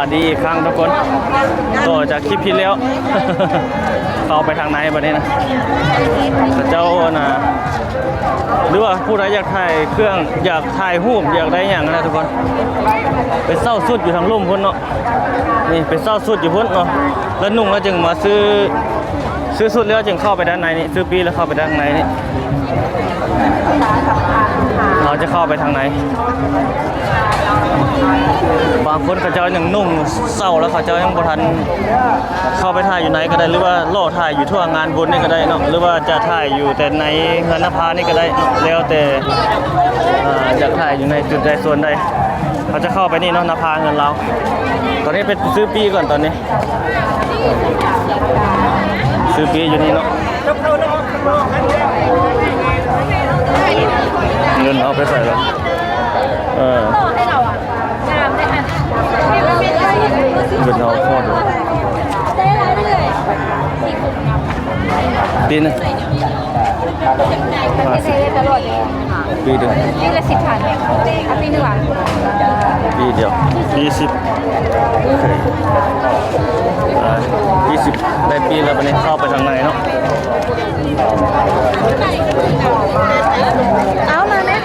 ສະບາຍດີອີກຄັ້ງທຸກຄົນ ຕໍ່ຈາກຄລິບທີ່ແລ້ວ ເຂົ້າໄປທາງໃນບັດນີ້ນະ ເຂົາເຈົ້ານະ ຫຼືວ່າຜູ້ໃດຢາກຖ່າຍເຄື່ອງ ຢາກຖ່າຍຮູບ ຢາກໄດ້ຫຍັງນະທຸກຄົນ ໄປເຊົ່າຊຸດຢູ່ທາງລຸ່ມພຸ້ນເນາະ ນີ້ໄປເຊົ່າຊຸດຢູ່ພຸ້ນເນາະ ແລ້ວນຸ່ງແລ້ວຈຶ່ງມາຊື້ ຊື້ຊຸດແລ້ວຈຶ່ງເຂົ້າໄປດ້ານໃນນີ້ ຊື້ປີ້ແລ້ວເຂົ້າໄປດ້ານໃນນີ້ ເຮົາຈະເຂົ້າໄປທາງໃນ ບາງຄົນເຂົາເຈົ້າຍັງນຸ່ງເຊົ່າ ແລ້ວເຂົາເຈົ້າຍັງບໍ່ທັນເຂົ້າໄປຖ່າຍຢູ່ໃນກໍໄດ້ ຫຼືວ່າລໍຖ່າຍຢູ່ທົ່ວງານບຸນນີ້ກໍໄດ້ເນາະ ຫຼືວ່າຈະຖ່າຍຢູ່ແຕ່ໃນເຮືອນນະພານີ້ກໍໄດ້ເນາະ ແລ້ວແຕ່ ອ່າ ຢາກຖ່າຍຢູ່ໃນຈຸດໃດສ່ວນໃດ ເຂົາຈະເຂົ້າໄປນີ້ເນາະ ນະພາເຮືອນລາວ ຕອນນີ້ໄປຊື້ປີ້ກ່ອນຕອນນີ້ ຊື້ປີ້ຢູ່ນີ້ເນາະ ເງິນເອົາໄປໃສລະ ເອີ ເງິນເອົາພໍດ ປີ້ໜຶ່ງ ຫ້າສິບ ປີດຽວ ປີລະສິບພັນ ອ່ະ ປີໜຶ່ງຫວາ ປີດຽວ ປີສິບ ອ່າ ປີສິບ ໄດ້ປີແລ້ວ ບັດນີ້ເຂົ້າໄປທາງໃນເນາະ ເອົາມາແມ່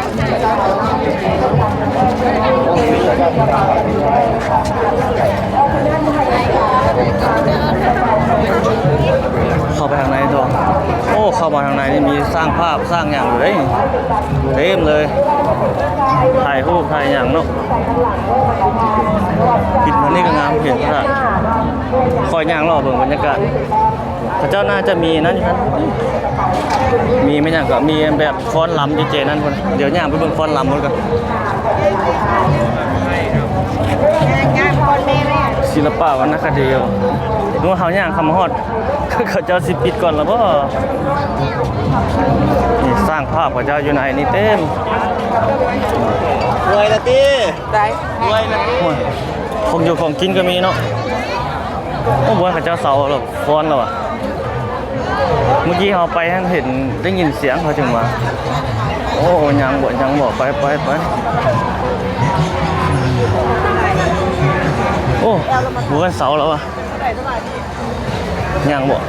ເຂົ້າໄປທາງໃນຕໍ່ ໂອ້ ເຂົ້າມາທາງໃນນີ້ມີສ້າງພາບສ້າງຫຍັງຢູ່ເດ້ ເຕັມເລີຍ ຖ່າຍຮູບຖ່າຍຫຍັງເນາະ ປິດມານີ້ກໍງາມ ເຫັນພະທາດ ຂ້ອຍຍ່າງເລາະເບິ່ງບັນຍາກາດ ເຂົາເຈົ້າໜ້າຈະມີນັ້ນຢູ່ຫັ້ນ ມີແມ່ນຫຍັງກໍມີແບບຟ້ອນລຳເຈໆນັ້ນພຸ້ນ ດຽວຍ່າງໄປເບິ່ງຟ້ອນລຳພຸ້ນກ່ອນ ສິລະປະວັນນະຄະດີ ເຮົາຍ່າງເຂົ້າມາຮອດ ເຂົາເຈົ້າຊິປິດກ່ອນລະບໍ່? ນີ້ສ້າງພາບເຂົາເຈົ້າຢູ່ໃນນີ້ເຕັມ ຮວຍລະຕິ ໄດ້ ຮວຍລະຕິ ໂອ້ຍ ຂອງຢູ່ຂອງກິນກໍມີເນາະ ໂອ້ ບ່ອນເຂົາເຈົ້າເຊົາແລ້ວ ຟ້ອນແລ້ວຫວາ ເມື່ອກີ້ເຮົາໄປຫັ້ນເຫັນ ໄດ້ຍິນສຽງເຂົາຈຶ່ງວ່າ ໂອ້ ຍັງບໍ່ ຍັງບໍ່ ໄປ ໄປ ໄປ ໂອ້ ບໍ່ແມ່ນເຊົາແລ້ວຫວາ ຍັງບໍ່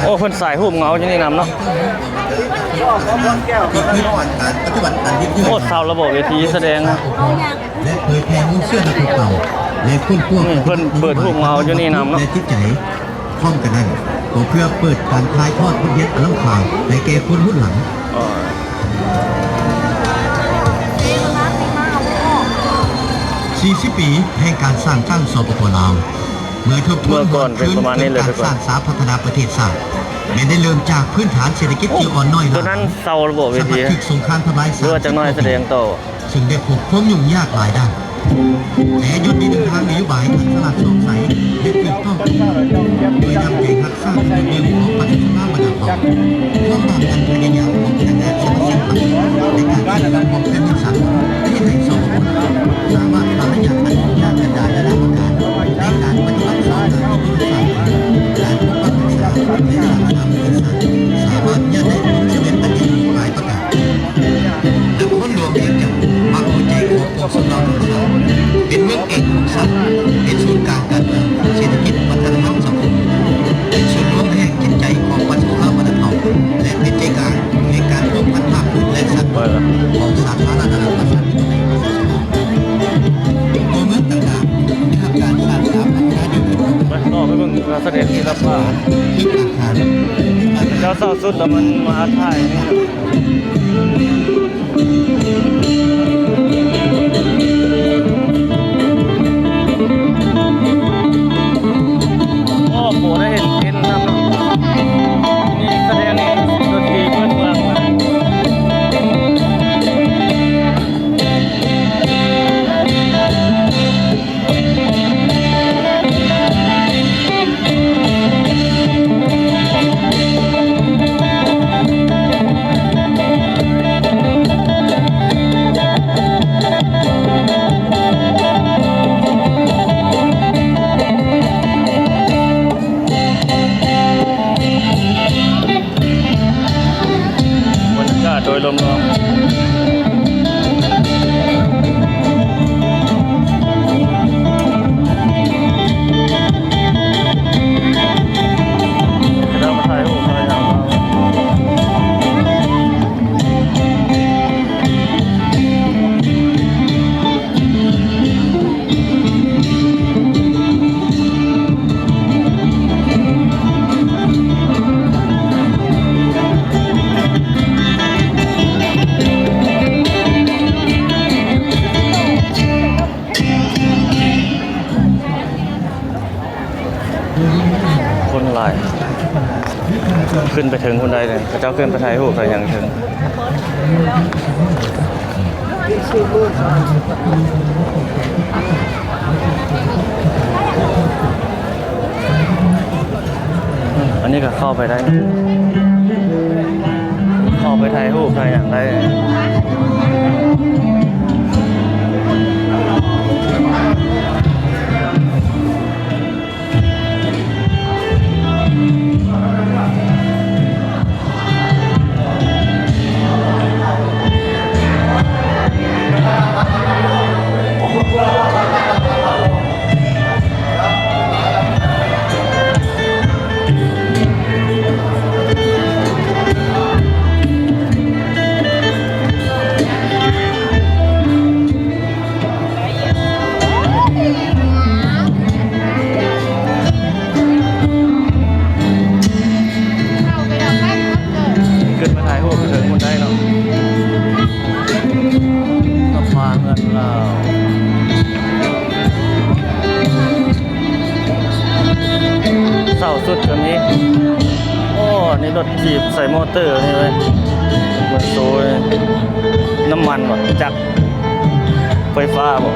ໂອ້ ເພິ່ນສາຍຮູບເງົາຢູ່ນີ້ນຳເນາະ ໂອ້ ເຊົາແລ້ວບໍ່ ເວທີສະແດງ ແລະ ເຜີຍແຜ່ມູນເຊື້ອນັກຮົບເກົ່າ ແລະ ຄົ້ນຄວ້າ ນີ້ເພິ່ນເປີດຮູບເງົາຢູ່ນີ້ນຳເນາະ ແລະ ຈິດໃຈ. ພ້ອມກັນນັ້ນ ກໍເພື່ອເປີດການຖ່າຍທອດບົດຮຽນອັນລ້ຳຄ່າໃຫ້ແກ່ຄົນຮຸ່ນຫຼັງ. ສີ່ສິບປີແຫ່ງການສ້າງຕັ້ງ ສປປ ລາວ ເມື່ອທົບທວນ ເມື່ອກ່ອນເປັນປະມານນີ້ເລີຍ ໂດຍການສ້າງສາພັດທະນາປະເທດຊາດ ແມ່ນໄດ້ເລີ່ມຈາກພື້ນຖານເສດຖະກິດທີ່ອ່ອນນ້ອຍຫຼາຍ ໂຕນັ້ນເຊົາລະບໍ ເວທີ ສຳລັບຖືກສົງຄາມທຳລາຍ ຫຼືວ່າຈັກໜ້ອຍສະແດງຕໍ່ ຊຶ່ງໄດ້ພົບຄວາມຫຍຸ້ງຍາກຫຼາຍດ້ານ ແຕ່ຍ້ອນມີແນວທາງນະໂຍບາຍອັນສະຫຼາດຊ່ອງໃສ ແລະ ຖືກຕ້ອງ ໂດຍນຳໃຈຮັກສາຜົນປະໂຫຍດຂອງປະຊາຊົນລາວບັນດາເຜົ່າ ພ້ອມກັບການພະຍາຍາມຂອງພະນັກງານສະຫວັດດີການ ໃນການຊ່ວຍເຫຼືອຂອງເພື່ອນຮ່ວມຊາດ ເຮັດໃຫ້ ສປປ ລາວ ສາມາດຜ່ານໄລຍະອັນຫຍຸ້ງຍາກກັນດານນານາປະການ ໃນການປະຕິບັດຊອກຫາ ການປົກປັກຮັກສາ ແລະ ສາທາລະນະປະໂຫຍດຊາດ ສາມາດຍາດໄດ້ຜົນສຳເລັດອັນດີຫຼາຍປະການ. ນະຄອນຫຼວງວຽງຈັນ ປັກຫົວໃຈຂອງປວງຊົນລາວທັງຫຼາຍ ເປັນເມືອງເອກຂອງຊາດ ເປັນສູນກາງການເມືອງ, ເສດຖະກິດ, ວັດທະນະທຳ, ສັງຄົມ, ເປັນສູນລວມແຫ່ງຈິດໃຈຂອງປະຊາຊົນລາວບັນດາເຜົ່າ ແລະ ເປັນໃຈກາງແຫ່ງການພົວພັນພາກພື້ນ ແລະ ສັດຂອງສາທາລະນະລັດປະຊາທິປະໄຕປະຊາຊົນລາວ. ຕົວເມືອງຕ່າງໆ ໄດ້ຮັບການສ້າງສາພັດທະນາໂດຍເກີດຂຶ້ນ ໄປຕໍ່ໄປເບິ່ງການສະແດງທີ່ລຳບາກ ເປັນອາຄານ ເຈົ້າເຊົ່າຊຸດແລ້ວມັນມາຖ່າຍນີ້ ໂອ້ ບໍ່ໄດ້ເຫັນເຫັນນຳເນາະ ມີສະແດງນີ້ ດົນຕີພື້ນເມືອງ. ໄປ ຂຶ້ນໄປເທິງພຸ້ນໄດ້ເລີຍ ເຂົາເຈົ້າຂຶ້ນໄປຖ່າຍຮູບໄປຫຍັງເທິງ. ອັນນີ້ກໍເຂົ້າໄປໄດ້ ເຂົ້າໄປຖ່າຍຮູບຖ່າຍຫຍັງໄດ້. ຂຶ້ນມາຖ່າຍຮູບເທິງພຸ້ນໄດ້ເນາະ ນອກຟ້າເຮືອນລາວ. ເຊົາຊຸດກໍມີ. ໂອ້ ນີ້ລົດຖີບໃສ່ມໍເຕີນີ້ເວີຍ ເບິ່ງໂຊ ນ້ຳມັນບໍ່ ຈັກໄຟຟ້າບໍ່.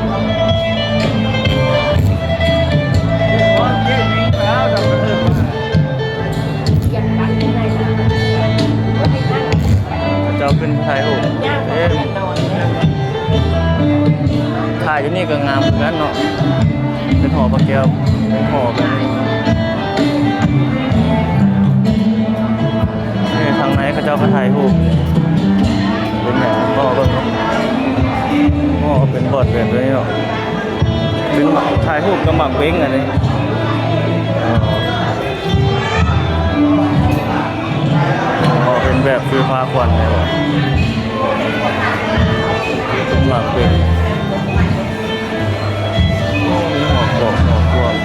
ເຈົ້າຂຶ້ນຖ່າຍຮູບ ເອີ ຖ່າຍຢູ່ນີ້ກໍງາມຄືກັນເນາະ ເປັນຫໍພະແກ້ວ ເປັນຫໍແບບນີ້. ເອີ ທາງໃນເຂົາເຈົ້າກໍຖ່າຍຮູບ ເປັນຫຍັງ ເບິ່ງເນາະ ເປັນບ່ອນແບບນີ້ເນາະ ເປັນຖ່າຍຮູບກັບໝາກເບັງອັນນີ້. ອໍ ເປັນແບບຄືພາຂວັນແມ່ນບໍ່? ເປັນໝາກເປັນ ໂອ້ ມີໝອກກອກໝອກກວມ.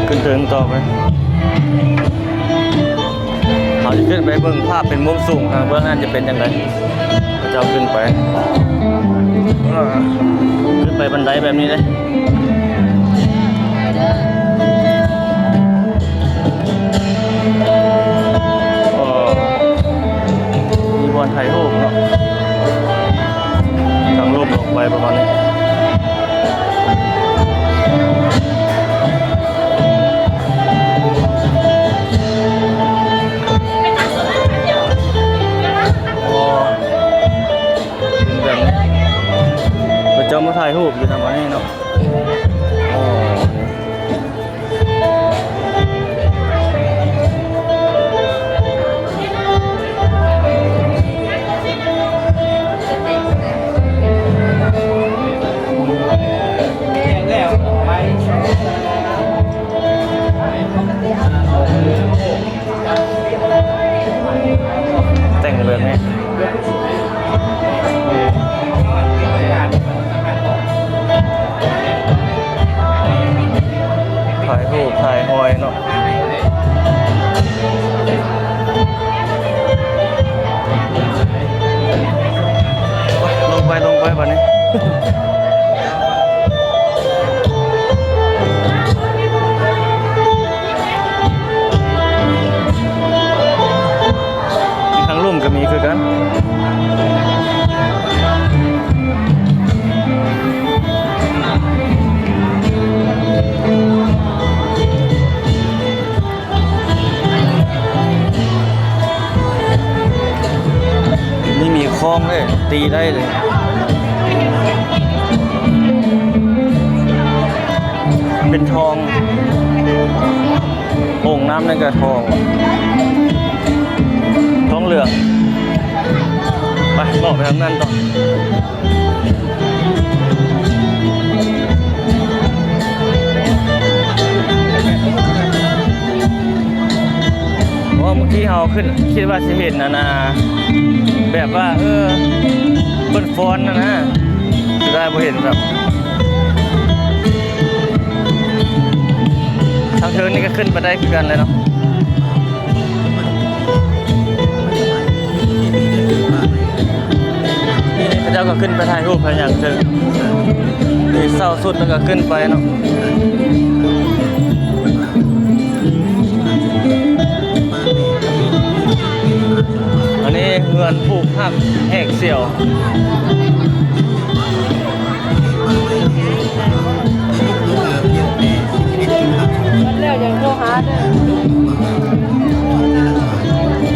ຂຶ້ນເທິງຕໍ່ໄປ. ເຮົາຈະຂຶ້ນໄປເບິ່ງພາບເປັນມຸມສູງ ທາງເບື້ອງນັ້ນຈະເປັນຈັ່ງໃດ. ເຈົ້າຂຶ້ນໄປ ຂຶ້ນໄປບັນໄດແບບນີ້ເດ້. ໂອ້ ມີບ່ອນຖ່າຍຮູບເນາະ ທາງລົງໄປປະມານນີ້. ອໍ ເປັນແບບນີ້ ເຂົາເຈົ້າມາຖ່າຍຮູບຢູ່ນຳອັນນີ້ເນາະ. ອໍ ແຕ່ງແບບນີ້ ຖ່າຍຮູບຖ່າຍຮອຍເນາະ. ລົງໄປ ລົງໄປບາດນີ້. ທາງລຸ່ມກໍມີຄືກັນ. ນີ້ມີຄ້ອງເດ້ ຕີໄດ້ເລີຍ ເປັນທອງ ໂອ່ງນ້ຳນັ້ນກໍທອງ ທອງເຫຼືອງ. ໄປ ເລາະໄປທາງນັ້ນຕໍ່. ເພາະວ່າເມື່ອກີ້ເຮົາຂຶ້ນ ຄິດວ່າຊິເຫັນອັນນ່າ ແບບວ່າ ເອີ ເພິ່ນຟ້ອນຫັ້ນນະ ສຸດທ້າຍບໍ່ເຫັນຊ້ຳ. ທາງເທິງນີ້ກໍຂຶ້ນໄປໄດ້ຄືກັນແຫຼະເນາະ. ເຂົາເຈົ້າກໍຂຶ້ນໄປຖ່າຍຮູບໄປຫຍັງເທິງ. ເຊົ່າຊຸດແລ້ວກໍຂຶ້ນໄປເນາະ. ອັນນີ້ເຮືອນຜູກຮັກແຫກສຽວ. ແລ້ວຍັງໂທຫາເດີ.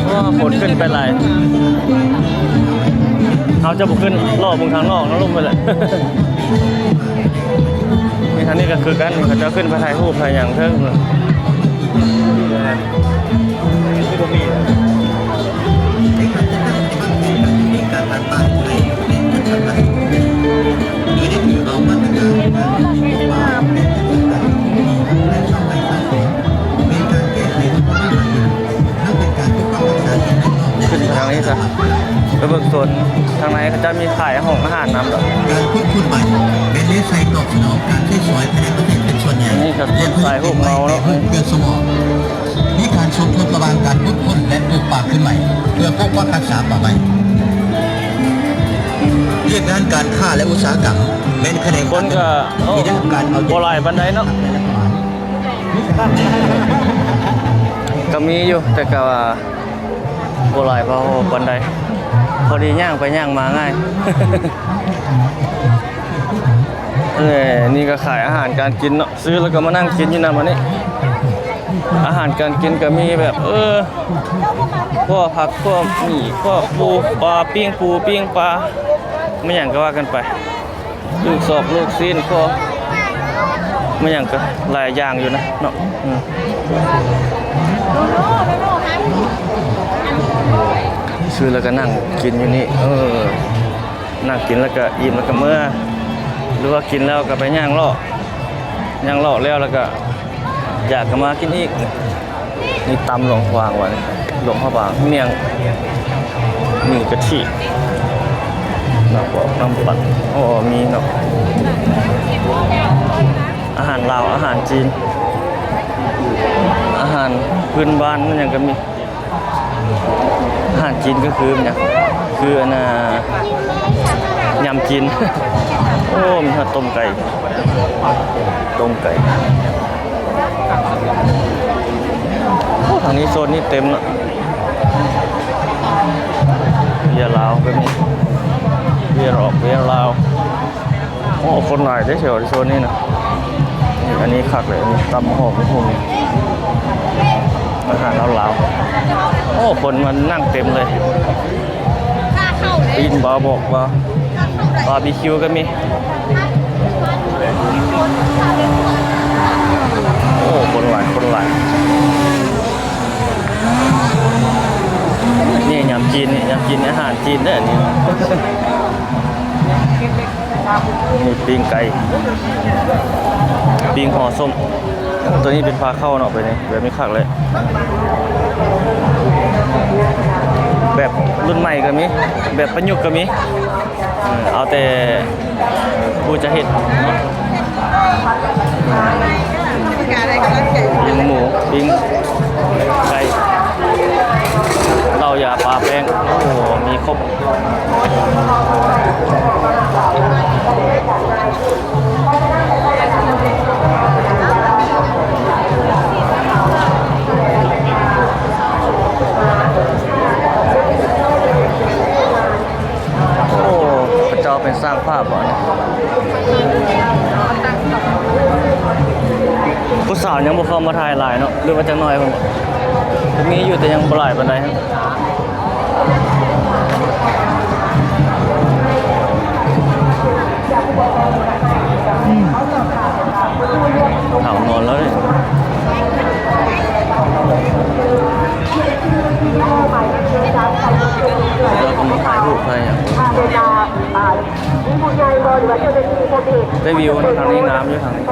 ໂອ້ ຄົນຂຶ້ນໄປຫຼາຍ. ເຮົາຈະບໍ່ຂຶ້ນ ເລາະເບິ່ງທາງນອກເນາະ ລົງໄປແຫຼະ. ນີ້ ທາງນີ້ກໍຄືກັນ ເຂົາເຈົ້າຂຶ້ນໄປຖ່າຍຮູບ ຖ່າຍຫຍັງເທິງ. ຂຶ້ນທາງນີ້ຊະ ໄປເບິ່ງໂຊນທາງໃນ ເຂົາເຈົ້າມີຂາຍຫ້ອງອາຫານນຳດອກ. ການຄົ້ນຄົ້ນໃໝ່ແມ່ນໄດ້ໃສ່ຕອບສະໜອງການໃຊ້ສອຍພາຍໃນປະເທດເປັນສ່ວນໃຫຍ່ ນີ້ກໍເປັນສາຍຮູບເງົາເນາະ ເພື່ອສະຫງອບ ມີການສົມທົບລະຫວ່າງການຂຸດຄົ້ນ ແລະ ປູກປ່າຄືນໃໝ່ ເພື່ອປົກປັກຮັກສາປ່າໄມ້. ວຽກງານການຄ້າ ແລະ ອຸດສາຫະກຳ ແມ່ນຂະແໜງ ຄົນກໍ ໂອ້ ບໍ່ຫຼາຍປານໃດເນາະ ກໍມີຢູ່ ແຕ່ກໍວ່າ ບໍ່ຫຼາຍພໍປານໃດ ພໍດີຍ່າງໄປຍ່າງມາງ່າຍ. ເອີ ນີ້ກໍຂາຍອາຫານການກິນເນາະ ຊື້ແລ້ວກໍມານັ່ງກິນຢູ່ນຳ. ອັນນີ້ອາຫານການກິນກໍມີແບບ ເອີ ພວກຜັກ ພວກໝີ່ ພວກປູ ປາ ປີ້ງປູ ປີ້ງປາ ແມ່ນຫຍັງກໍວ່າກັນໄປ. ລູກຊອກ ລູກຊີ້ນ ກໍແມ່ນຫຍັງກໍຫຼາຍຢ່າງຢູ່ນະເນາະ. ອືມ ຊື້ແລ້ວກໍນັ່ງກິນຢູ່ນີ້ ເອີ ນັ່ງກິນແລ້ວກໍອີ່ມແລ້ວກໍເມືອ ຫຼືວ່າກິນແລ້ວກໍໄປຍ່າງເລາະ ຍ່າງເລາະແລ້ວ ແລ້ວກໍຢາກກໍມາກິນອີກ. ມີຕຳຫຼວງພະບາງ ຫວານ ຫຼວງພະບາງ ໝ້ຽງ ໝີ່ກະທິ ນ້ຳປອກ ນ້ຳປັ່ນ ໂອ້ ມີເນາະ ອາຫານລາວ ອາຫານຈີນ ອາຫານພື້ນບ້ານ ມັນຫຍັງກໍມີ. ອາຫານຈີນກໍຄືຫຍັງ ຄືອັນນ່າ ຍຳຈີນ ໂອ້ ມີຮອດຕົ້ມໄກ່ ຕົ້ມໄກ່. ໂອ້ ທາງນີ້ໂຊນນີ້ເຕັມເນາະ ເບຍລາວກໍມີ ເບຍອອກ ເບຍລາວ. ໂອ້ ຄົນຫຼາຍເດ້ແຖວໂຊນນີ້ນະ ອັນນີ້ຄັກເລີຍ ອັນນີ້ຕຳຫອມຫຸ່ງ ອາຫານລາວໆ. ໂອ້ ຄົນມານັ່ງເຕັມເລີຍ ປີ້ງບາບອກ ບາ ບາບີຄິວກໍມີ. ໂອ້ ຄົນຫຼາຍ ຄົນຫຼາຍ. ນີ້ຍຳຈີນ ນີ້ຍຳຈີນ ອາຫານຈີນເດີນີ້. ນີ້ປີ້ງໄກ່ ປີ້ງຫໍ້ສົ້ມ. ໂອ້ ໂຕນີ້ເປັນພາເຂົ້າເນາະ ໄປນີ້ ແບບນີ້ຄັກເລີຍ. ແບບລຸ້ນໃໝ່ກໍມີ ແບບປະຍຸກກໍມີ ເອີ ເອົາແຕ່ຜູ້ຈະເຮັດເນາະ. ປີ້ງໝູ ປີ້ງໄກ່ ເຫຼົ້າຢາປາແປ້ງ ໂອ້ ມີຄົບ. ໂອ້ ພະເຈົ້າເປັນຊ່າງພາບບໍ? ຜູ້ສາວຍັງບໍ່ເຂົ້າມາຖ່າຍຫຼາຍເນາະ ຫຼືວ່າຈັກໜ້ອຍພຸ້ນ ມີຢູ່ແຕ່ຍັງບໍ່ຫຼາຍປານໃດ. ອືມ ເຖົ້ານອນແລ້ວເດ ແລ້ວກໍມາຖ່າຍຮູບຖ່າຍຫຍັງ. ໄດ້ວິວເນາະ ທາງນີ້ງາມຢູ່ ທາງນີ້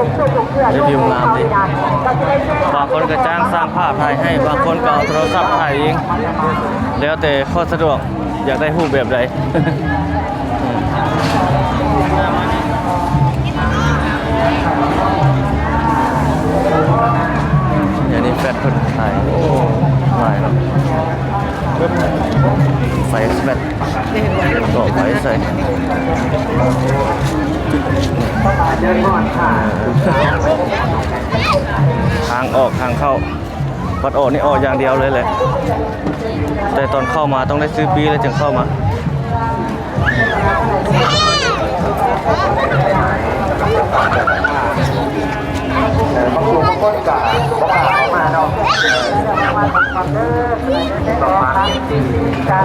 ໄດ້ວິວງາມເດ. ບາງຄົນກໍຈ້າງຊ່າງພາບຖ່າຍໃຫ້ ບາງຄົນກໍເອົາໂທລະສັບຖ່າຍເອງ ແລ້ວແຕ່ຂໍ້ສະດວກ ຢາກໄດ້ຮູບແບບໃດ. ດຽວນີ້ແຟດເພິ່ນຂາຍ ໂອ້ ຫຼາຍເນາະ ໄຟແຟດ ເກາະໄຟໃສ່. ທາງອອກທາງເຂົ້າ ບັດອອກນີ້ອອກຢ່າງດຽວເລີຍແຫຼະ ແຕ່ຕອນເຂົ້າມາຕ້ອງໄດ້ຊື້ປີ້ແລ້ວຈຶ່ງເຂົ້າມາ. ບາງຄົນກະບໍ່ກ້າເຂົ້າມາເນາະ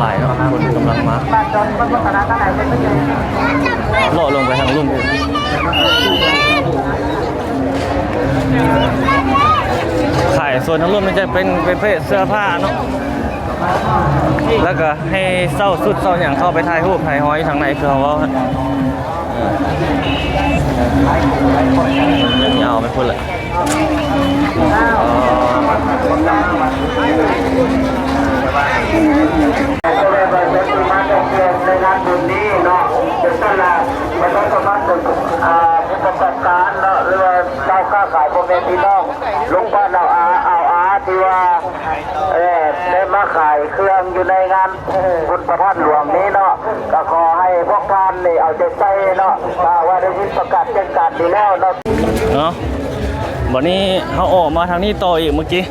ຫຼາຍເນາະ ຄົນກຳລັງມາ ເລາະລົງໄປທາງລຸ່ມ. ຂາຍໂຊນທາງລຸ່ມນີ້ຈະເປັນປະເພດເສື້ອຜ້າເນາະ ແລ້ວກະໃຫ້ເຊົ່າຊຸດເຊົ່າຫຍັງເຂົ້າໄປຖ່າຍຮູບຖ່າຍຮອຍຢູ່ທາງໃນ ຄືເຮົາເວົ້າຫັ້ນ ເອີ ຍາວໄປພຸ້ນແຫຼະ. ກໍແມ່ນວ່າເພິ່ນມາທ່ອງທ່ຽວໃນງານບຸນນີ້ເນາະ ເປັນຕະຫຼາດປະຊາສຳພັນ ອ່າ ຜູ້ປະກອບການເນາະ ຫຼືວ່າຊາວຄ້າຂາຍ ພໍ່ແມ່ພີ່ນ້ອງ ລຸງປ້າ ອາ ອາ ທີ່ວ່າ ເອີ ໄດ້ມາຂາຍເຄື່ອງຢູ່ໃນງານບຸນພະທາດຫຼວງນີ້ເນາະ ກໍຂໍໃຫ້ພວກທ່ານນີ້ເອົາໃຈໃສ່ເນາະ ຖ້າວ່າໄດ້ຍິນປະກາດແຈ້ງການນີ້ແລ້ວເນາະ ເນາະ. ບັດນີ້ເຮົາອອກມາທາງນີ້ຕໍ່ອີກ ເມື່ອກີ້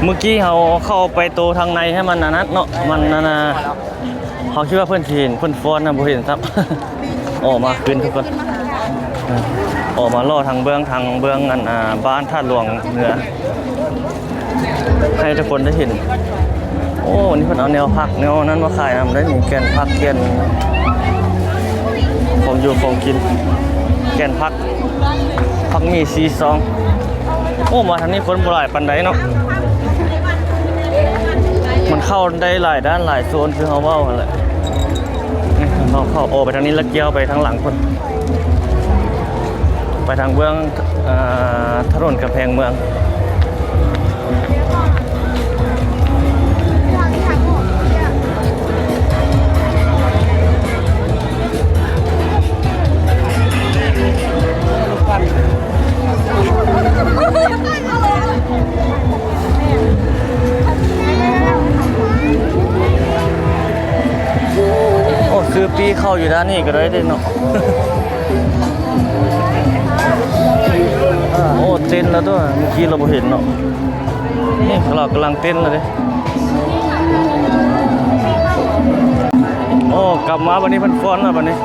ເມື່ອກີ້ເຮົາເຂົ້າໄປໂຕທາງໃນໃຫ້ມັນອັນນັ້ນເນາະ ມັນອັນນ່າ ເຮົາຄິດວ່າເພິ່ນຊິເຫັນ ເພິ່ນຟ້ອນນະ ບໍ່ເຫັນຊ້ຳ ອອກມາຄືນທຸກຄົນ ອອກມາເລາະທາງເບື້ອງ ທາງເບື້ອງອັນ ອ່າ ບ້ານທາດຫຼວງເໜືອ ໃຫ້ທຸກຄົນໄດ້ເຫັນ. ໂອ້ ນີ້ເພິ່ນເອົາແນວຜັກແນວນັ້ນມາຂາຍນຳໄດ໋ນີ້ ແກ່ນຜັກ ແກ່ນຂອງຢູ່ຂອງກິນ ແກ່ນຜັກ ຜັກໝີ່ສີ່ຊອງ. ໂອ້ ມາທາງນີ້ຄົນບໍ່ຫຼາຍປານໃດເນາະ ມັນເຂົ້າໄດ້ຫຼາຍດ້ານຫຼາຍໂຊນ ຄືເຮົາເວົ້າຫັ້ນແຫຼະ. ເຮົາເຂົ້າ ອອກໄປທາງນີ້ແລ້ວກ່ຽວໄປທາງຫຼັງພຸ້ນ ໄປທາງເບື້ອງ ເອີ ຖະໜົນກຳແພງເມືອງ. ໂອ້ ຊື້ປີ້ເຂົ້າຢູ່ດ້ານນີ້ກໍໄດ້ເດ້ເນາະ. ໂອ້ ເຕັ້ນແລ້ວຕົວະ ເມື່ອກີ້ເຮົາບໍ່ເຫັນເນາະ. ນີ້ເຂົາກຳລັງເຕັ້ນແລ້ວເດ້. ໂອ້ ກັບມາບັດນີ້ເພິ່ນຟ້ອນແລ້ວບັດນີ້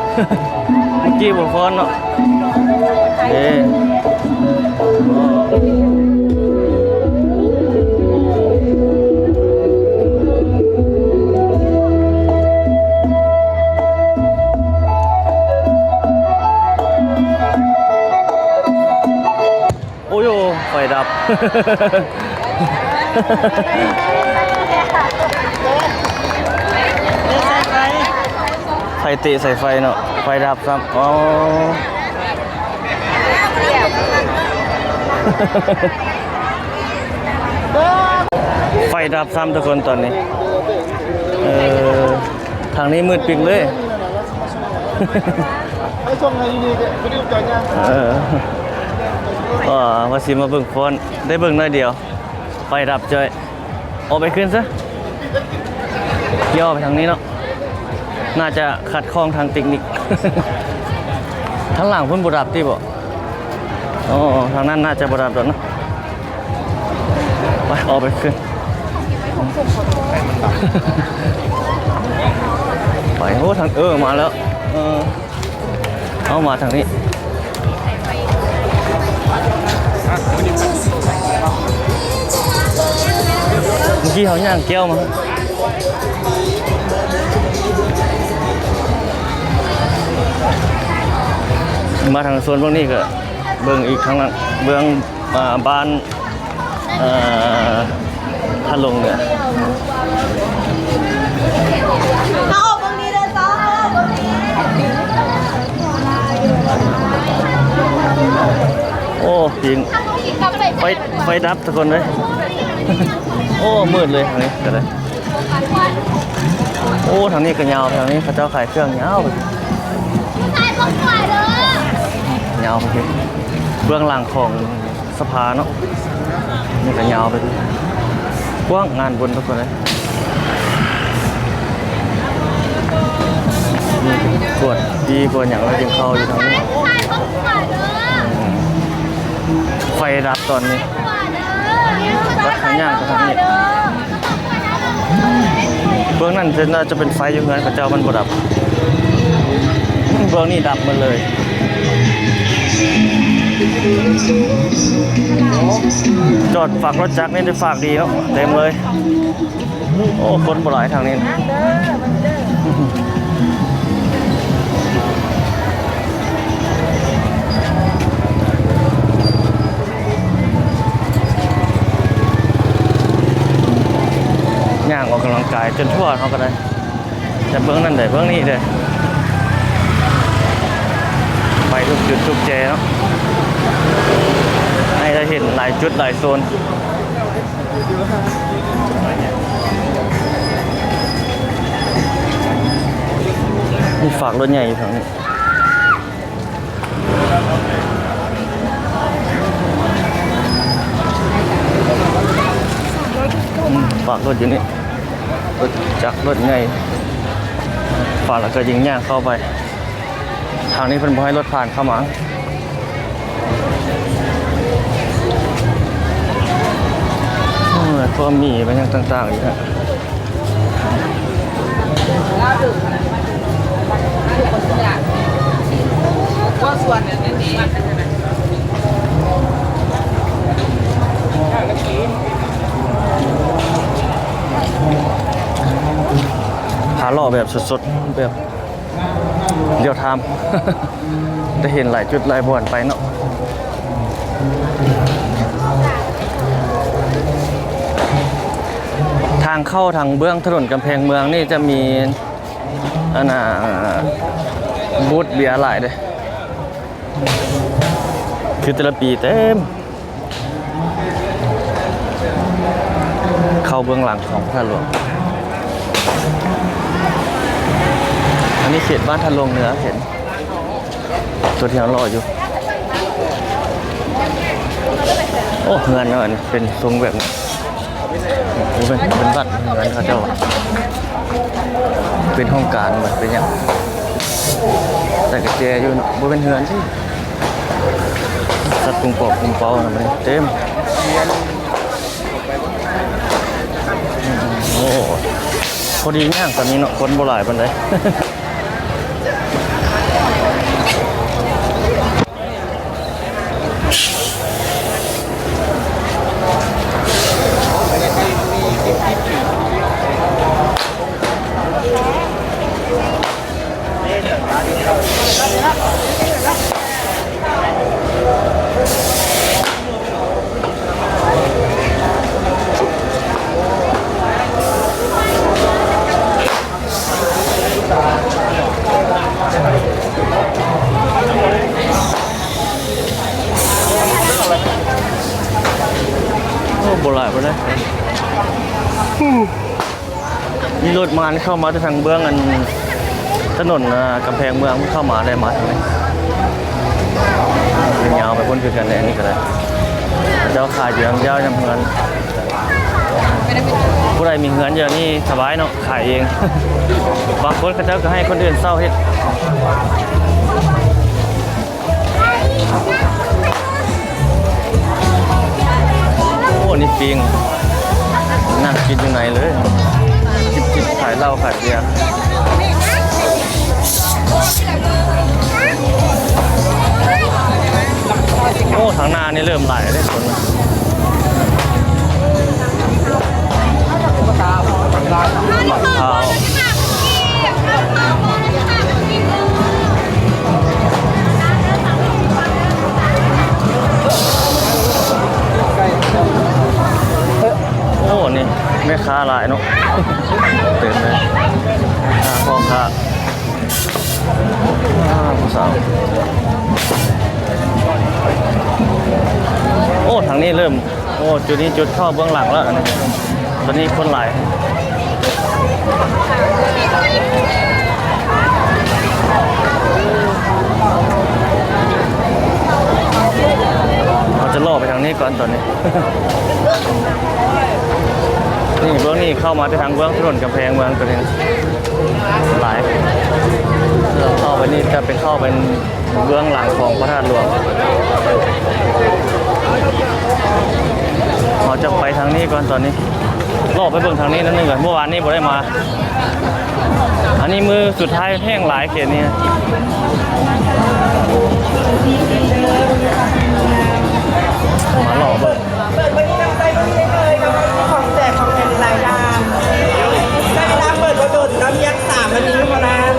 ເມື່ອກີ້ບໍ່ຟ້ອນເນາະ. ເດ້ ໂອ້ໂຫ ໄຟດັບ ໄຟເຕະໃສ່ໄຟເນາະ ໄຟດັບຊ້ຳ. ອໍ ໄຟດັບຊ້ຳທຸກຄົນຕອນນີ້ ເອີ ທາງນີ້ມືດປິກເລີຍ. ເອີ ວ່າຊິມາເບິ່ງຟ້ອນ ໄດ້ເບິ່ງໜ້ອຍດຽວ ໄຟດັບຈ້ອຍ. ອອກໄປຄືນຊະ ຢ່ອໄປທາງນີ້ເນາະ ໜ້າຈະຂັດຂ້ອງທາງເຕັກນິກ. ທາງຫຼັງພຸ້ນບໍ່ດັບຕິບໍ? ອໍ ທາງນັ້ນໜ້າຈະບໍ່ດັບດອກເນາະ. ໄປ ອອກໄປຄືນ ໄປ. ໂອ້ ທາງ ເອີ ມາແລ້ວ ເອີ ເອົາມາທາງນີ້. ເມື່ອກີ້ເຮົາຍ່າງແກ້ວມາ ມາທາງໂຊນເບື້ອງນີ້ກໍເບິ່ງອີກທາງນັ້ນ ເບື້ອງ ອ່າ ບ້ານ ເອີ ທາດຫຼວງເໜືອ. ໂອ້ ຍິງ ໄຟ ໄຟດັບທຸກຄົນເອີຍ. ໂອ້ ມືດເລີຍທາງນີ້ກໍໄດ້. ໂອ້ ທາງນີ້ກໍຍາວ ທາງນີ້ເຂົາເຈົ້າຂາຍເຄື່ອງຍາວ ຍາວໄປເບິ່ງເບື້ອງຫຼັງຂອງ ສະພາເນາະ ນີ້ກໍຍາວໄປ ກວ້າງງານບຸນທຸກຄົນເອີຍ. ກວດປີ້ກວດຫຍັງ ແລ້ວຈຶ່ງເຂົ້າຢູ່ທາງນີ້. ໄຟດັບຕອນນີ້ ຕັດທາງຍ່າງໄປທາງນີ້. ເບື້ອງນັ້ນຈະ ໜ້າຈະເປັນໄຟຢູ່ເຮືອນເຂົາເຈົ້າ ມັນບໍ່ດັບ. ເບື້ອງນີ້ດັບໝົດເລີຍ. ຈອດຝາກລົດຈັກນີ້ໄດ້ຝາກດີເນາະ ເຕັມເລີຍ. ໂອ້ ຄົນບໍ່ຫຼາຍທາງນີ້. ຍ່າງອອກກຳລັງກາຍຈົນທົ່ວເຮົາກໍໄດ້. ຈະເບິ່ງນັ້ນເດ້ ເບິ່ງນີ້ເດ້ ໄປທຸກຈຸດທຸກແຈເນາະ ໃຫ້ໄດ້ເຫັນຫຼາຍຈຸດຫຼາຍໂຊນ. ມີຝາກລົດໃຫຍ່ຢູ່ທາງນີ້. ອືມ ຝາກລົດຢູ່ນີ້ ລົດຈັກ ລົດໃຫຍ່ ຝາກແລ້ວກໍຍິງຍ່າງເຂົ້າໄປ. ທາງນີ້ເພິ່ນບໍ່ໃຫ້ລົດຜ່ານເຂົ້າມາ. ໂອ້ຍ ພວກໝີ່ແມ່ນຫຍັງຕ່າງໆຢູ່ຫັ້ນ. ພາເລາະແບບສົດໆ ແບບລຽວທາມ ໄດ້ເຫັນຫຼາຍຈຸດຫຼາຍບ່ອນໄປເນາະ. ທາງເຂົ້າທາງເບື້ອງຖະໜົນກຳແພງເມືອງນີ້ຈະມີ ອັນນ່າ ບູດເບຍຫຼາຍເດ້ ຄືແຕ່ລະປີເຕັມ. ເຂົ້າເບື້ອງຫຼັງຂອງພະທາດຫຼວງ. ອັນນີ້ເຂດບ້ານທາດຫຼວງເໜືອ ເຫັນຕົວທີ່ເຮົາເລາະຢູ່. ໂອ້ ເຮືອນເນາະ ອັນນີ້ເປັນຊົງແບບນີ້. ໂອ້ ເປັນ ເປັນວັດ ເຮືອນເຂົາເຈົ້າ ເປັນຫ້ອງການ ເປັນຫຍັງ ໃສ່ກະແຈຢູ່ເນາະ. ບໍ່ແມ່ນເຮືອນຕິ ສັດປຸງປອບປຸງເປົານະ ມັນເຕັມ. ໂອ້ ພໍດີຍ່າງຕອນນີ້ເນາະ ຄົນບໍ່ຫຼາຍປານໃດ. ໂອ້ ບໍ່ຫຼາຍປານໃດ. ມີລົດມານີ້ເຂົ້າມາແຕ່ທາງເບື້ອງອັນຖະໜົນ ອ່າ ກຳແພງເມືອງ ເຂົ້າມາໄດ້ມາທາງນີ້ ຍາວໄປພຸ້ນຄືກັນແຫຼະ. ອັນນີ້ກໍໄດ້ ເຂົາເຈົ້າຂາຍຢູ່ທາງຍາວນຳເຮືອນ. ຜູ້ໃດມີເຮືອນຢູ່ນີ້ສະບາຍເນາະ ຂາຍເອງ. ບາງຄົນເຂົາເຈົ້າກໍໃຫ້ຄົນອື່ນເຊົ່າເຮັດ. ໂອ້ ນີ້ປີ້ງ ນັ່ງກິນຢູ່ໃນເລີຍ ຈິບໆ ຂາຍເຫຼົ້າຂາຍເບຍ. ໂອ້ ທາງໜ້ານີ້ເລີ່ມຫຼາຍເດ້ຄົນ. ໝາກພ້າວ ໂອ້ ນີ້ແມ່ຄ້າຫຼາຍເນາະ ເຕັມເລີຍ. ອ່າ ພໍ່ຄ້າ ອ່າ ຜູ້ສາວ. ໂອ້ ທາງນີ້ເລີ່ມ ໂອ້ ຈຸດນີ້ຈຸດເຂົ້າເບື້ອງຫຼັງແລ້ວ ອັນນີ້ ຕອນນີ້ຄົນຫຼາຍ. ເຮົາຈະເລາະໄປທາງນີ້ກ່ອນຕອນນີ້. ນີ້ ເບື້ອງນີ້ເຂົ້າມາແຕ່ທາງເບື້ອງຖະໜົນກຳແພງເມືອງຕົວນີ້ ຫຼາຍ. ເຂົ້າໄປນີ້ຈະເປັນ ເຂົ້າເປັນເບື້ອງຫຼັງຂອງພະທາດຫຼວງ. ເຮົາຈະໄປທາງນີ້ກ່ອນຕອນນີ້. ເລາະໄປເບິ່ງທາງນີ້ໜ້ອຍໜຶ່ງກ່ອນ. ເມື່ອວານນີ້ບໍ່ໄດ້ມາ. ອັນນີ້ມື້ສຸດທ້າຍແຮງຫຼາຍເຂດນີ້. ມາເລາະເບິ່ງ. ເປີດມື້ນີ້ນຳໃຊ້ມື້ນີ້ໄດ້ເລີຍ ຂອງແຈກຂອງແຖມຫຼາຍຢ່າງ. ໃຊ້ເວລາເປີດບໍ່ດົນເນາະ ພຽງສາມນາທີເທົ່ານັ້ນ.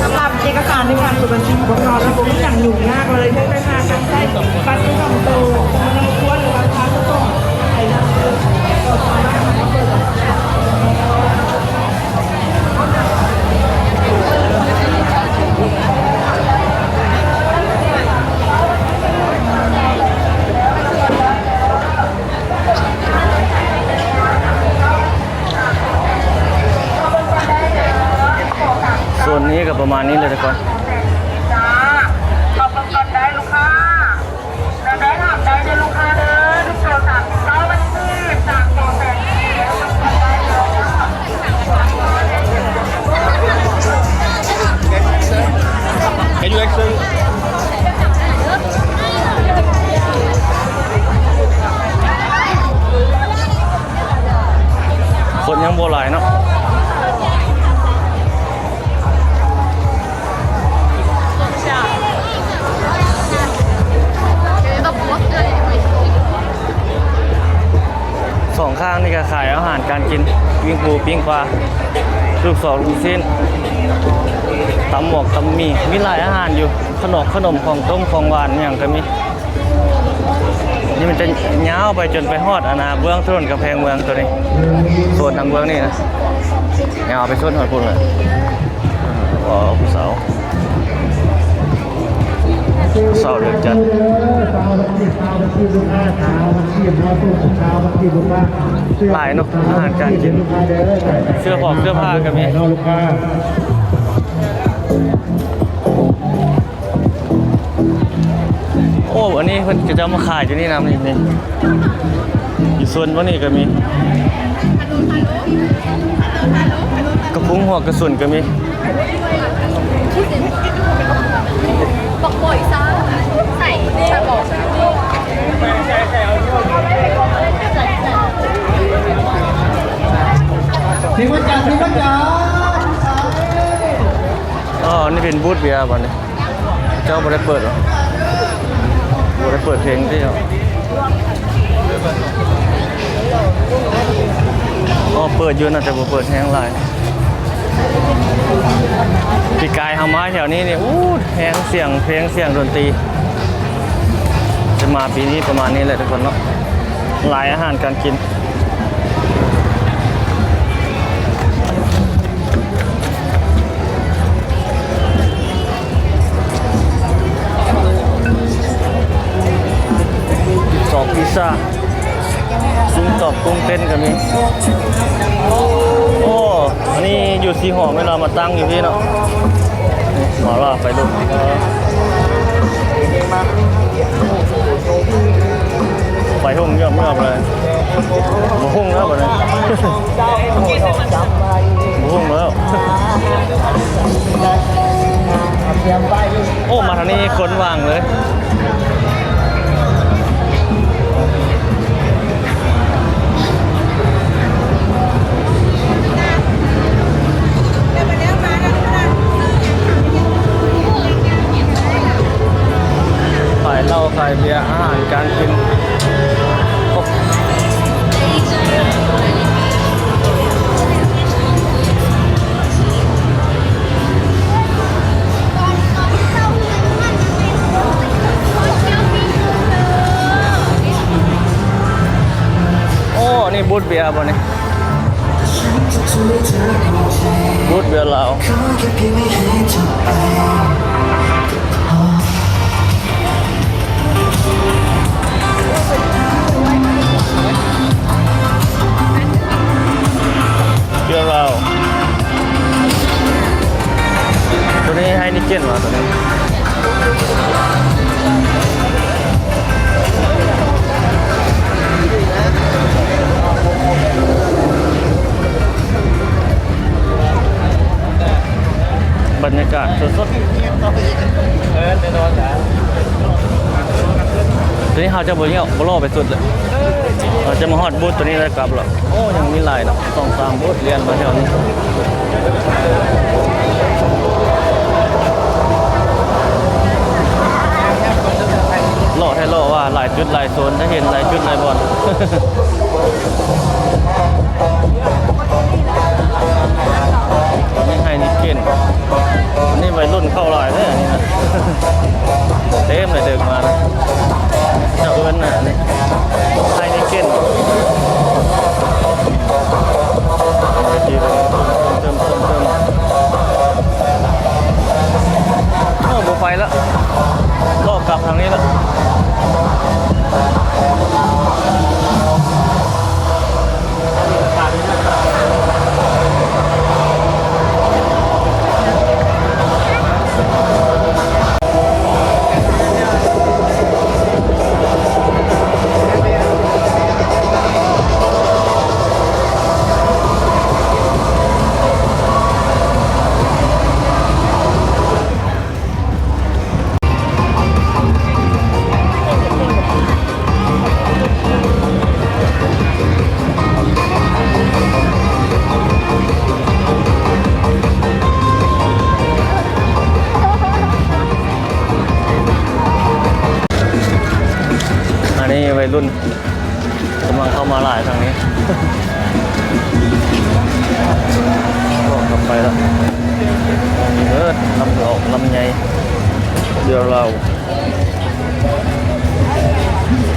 ສຳລັບເອກະສານໃນການເປີດບັນຊີຂອງພວກເຮົານະ ບໍ່ມີຫຍັງຫຍຸ້ງຍາກເລີຍ ພຽງແຕ່ພາກັນໃຊ້ບັດປະຈຳໂຕ ສະມານະຄຸນ ຫຼືວ່າພາສະປອດ ໄປນຳເລີຍ ກໍສາມາດເຂົ້າມາເປີດບັນຊີ. ໂຊນນີ້ກໍປະມານນີ້ແຫຼະທຸກຄົນ. ເດີ ໄດ້ຖາມໄດ້ເດີລູກຄ້າເດີ ທຸກໂຕສາມສິບເກົ້າ ມັນຄືສາມໂຕແສນ. ຄົນຍັງບໍ່ຫຼາຍເນາະ. ສອງຂ້າງນີ້ກໍຂາຍອາຫານການກິນ ປີ້ງປູ ປີ້ງປາ ລູກສອນ ລູກຊີ້ນ ຕຳໝວກຕຳໝີ່ ມີຫຼາຍອາຫານຢູ່ ຂະໜົມ ຂະໜົມ ຂອງຕົ້ມ ຂອງຫວານ ຫຍັງກໍມີ. ນີ້ມັນຈະຍາວໄປຈົນໄປຮອດ ອັນນ່າ ເບື້ອງຖະໜົນກຳແພງເມືອງໂຕນີ້ ໂຊນທາງເບື້ອງນີ້ນະ ຍາວໄປສຸດຮອດພຸ້ນແຫຼະ. ອໍ ຜູ້ສາວ ຜູ້ສາວດຽວຈັນ ຫຼາຍເນາະ ອາຫານການກິນ ເສື້ອຜອກເສື້ອຜ້າກໍມີ. ໂອ້ ອັນນີ້ເພິ່ນ ເຂົາເຈົ້າມາຂາຍຢູ່ນີ້ນຳນີ້ ນີ້ ຢູ່ໂຊນບ່ອນນີ້ກໍມີ ກະພຸ້ງຫົວກະສຸນກໍມີ. ບັກບອຍຊາ ໃສ່ ທີ່ວ່າຈັດ ທີ່ວ່າຈັດ. ອໍ ນີ້ເປັນບູດເບຍບໍ່ນີ້? ເຈົ້າບໍ່ໄດ້ເປີດຫວາ? ບໍ່ໄດ້ເປີດເພງຕິ? ອໍ ເປີດຢູ່ນະ ແຕ່ບໍ່ເປີດແຮງຫຼາຍ. ປີກາຍເຮົາມາແຖວນີ້ນີ້ ໂອ້ ແຮງສຽງເພງ ສຽງດົນຕີ. ຈະມາປີນີ້ປະມານນີ້ແຫຼະທຸກຄົນເນາະ ຫຼາຍອາຫານການກິນ. ຕອກພິຊາ ຊຸ້ງຕອກ ກຸ້ງເຕັ້ນກໍມີ. ໂອ້ ອັນນີ້ຢູ່ສີ່ຫໍແມ່ນວ່າມາຕັ້ງຢູ່ພີ້ເນາະ. ມາລາໄຟລຸກ ໄຟຮຸ່ງຍອບໆເລີຍ. ບໍ່ຮຸ່ງແລ້ວບັດນີ້ ບໍ່ຮຸ່ງແລ້ວ. ໂອ້ ມາທາງນີ້ຄົນຫວ່າງເລີຍ. ຂາຍເຫຼົ້າ ຂາຍເບຍ ອາຫານການກິນ ຄົບ. ໂອ້ ນີ້ບູດເບຍບໍ່ນີ້? ບູດເບຍລາວ. ເບຍລາວ ໂຕນີ້ໄຮນີເກັນຫວາ ໂຕນີ້? ສົດໆ ເອີ ແນ່ນອນລະ. ໂຕນີ້ເຮົາຈະບໍ່ລ້ຽວ ບໍ່ລໍໄປສຸດເລີຍ ເຮົາຈະມາຮອດບູດໂຕນີ້ແລ້ວກັບລະ. ໂອ້ ຍັງມີຫຼາຍເນາະ ສອງສາມບູດລຽນມາແຖວນີ້. ເລາະແທ້ເລາະວ່າ ຫຼາຍຈຸດຫຼາຍໂຊນ ໄດ້ເຫັນຫຼາຍຈຸດຫຼາຍບ່ອນ. ອັນນີ້ໄຮນີເກັນ ອັນນີ້ໄວລຸ້ນເຂົ້າຫຼາຍເດ້ ອັນນີ້ນະ ເຕັມເລີຍເດີກມານະ. ເຈົ້າເອີ້ນນະ ອັນນີ້ໄຮນີເກັນ ເຕີມໆໆໆ. ໂອ້ ບໍ່ໄປລະ ລອບກັບທາງນີ້ລະ. ອັນນີ້ໄວລຸ້ນ ກຳລັງເຂົ້າມາຫຼາຍທາງນີ້ ອອກກັບໄປລະ. ເອີ ລຳດອກລຳໃຫຍ່ ດຽວລາວ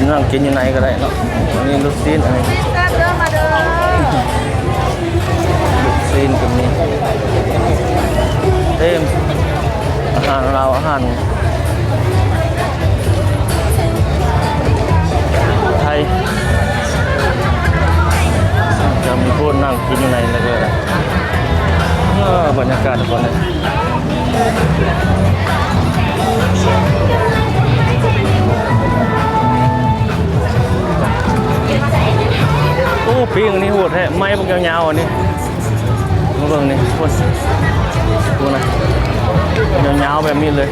ນັ່ງກິນຢູ່ໃນກໍໄດ້ເນາະ. ອັນນີ້ລູກຊີ້ນ ອັນນີ້ລູກຊີ້ນກໍມີ ເຕັມ ອາຫານລາວ ອາຫານ ໄທ ຈະມີຜູ້ນັ່ງກິນຢູ່ໃນນັ້ນເລີຍ. ເອີ ບັນຍາກາດທຸກຄົນເອີຍ. ໂອ້ ປີ້ງອັນນີ້ໂຫດແທ້ ໄມ້ບັກຍາວໆ ອັນນີ້. ມາເບິ່ງນີ້ ພຸ້ນ ພຸ້ນນະ ຍາວໆ ແບບນີ້ເລີຍ.